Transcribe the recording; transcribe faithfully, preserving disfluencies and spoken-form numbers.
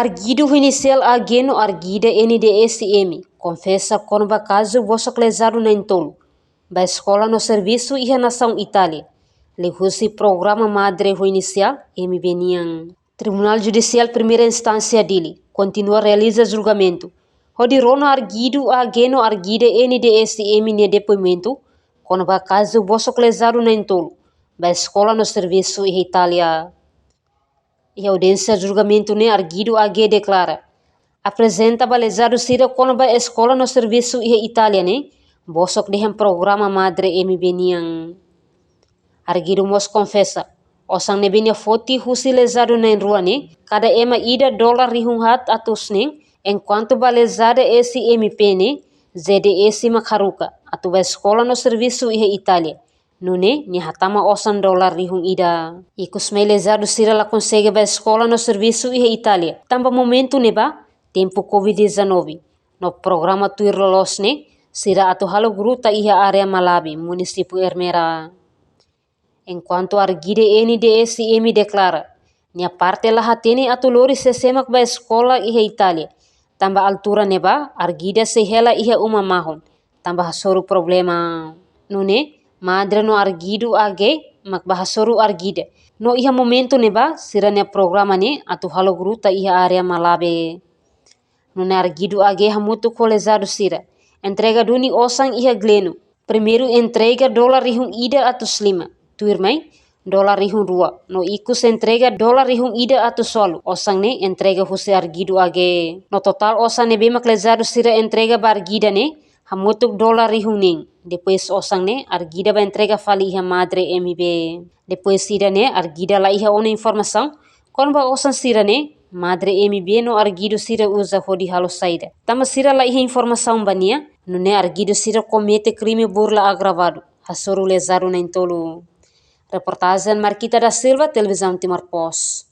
Arguidu inisiál A G no arguida N D S M konfesa kona-ba kazu bosok lezadu na'in-tolu ba eskola no servisu iha nasaun Itália, liuhusi programa Madre ho inisiál M B nian. Tribunál Judisiál Primeira Instánsia Dili kontinua realiza julgamentu hodi rona arguidu A G no arguida N D S M nia depoimentu kona-ba kazu bosok lezadu na'in-tolu ba eskola no servisu iha Itália. Iha audiénsia julgamentu ne'e, arguidu A G deklara, aprezenta ba lezadu sira kona-ba eskola no servisu iha Itália ne'e bosok dehan programa Madre M B nian. Arguidu mós konfesa, osan ne'ebé nia foti husi lezadu na'in-rua ne'e, kada ema ida dolar rihun haat atus neen, enkuantu ba lezada S M P ne'e, Z D S mak haruka atu ba eskola no servisu iha Itália. Nune'e, nia hatama osan dolar rihun ida. Ikus mai lezadu sira la konsege ba eskola no servisu iha Itália tanba momentu ne'ebá tempu covid dezanove, no programa tuir loloos ne'e, sira atu halo gruta iha área Malabi, munisípiu Ermera. Enkuantu arguida N D S M deklara, nia parte la hatene atu lori sé-sé mak ba eskola iha Itália, tanba altura ne'ebá arguida sei hela iha uma mahon, tanba hasoru problema. Nune'e, Madre no arguidu A G mak ba hasoru arguida. No iha momentu ne'ebá, sira-nia programa ne'e atu halo gruta iha área Malabi. Nune'e arguidu A G hamutuk ho lezadu sira entrega duni osan iha Gleno. Primeiru entrega dolar rihun ida atus lima, tuirmai dolar rihun rua, no ikus entrega dolar rihun ida atus walu. Osan ne'e entrega husi arguidu A G. No totál osan ne'ebé mak lezadu sira entrega ba arguida ne'e hamutuk dolar rihun neen. Depois osan ne'e arguida ba entrega fali iha Madre M B. Depois ida-ne'e arguida la iha ona informasaun kona-ba osan sira-ne'e, Madre M B no arguidu sira uza hodi halo saida. Tanba sira la iha informasaun ba nia, nune'e arguidu sira komete krime burla agravadu, hasoru lezadu na'in-tolu. Reportajen Marquita da Silva, Televizaun Timor Post.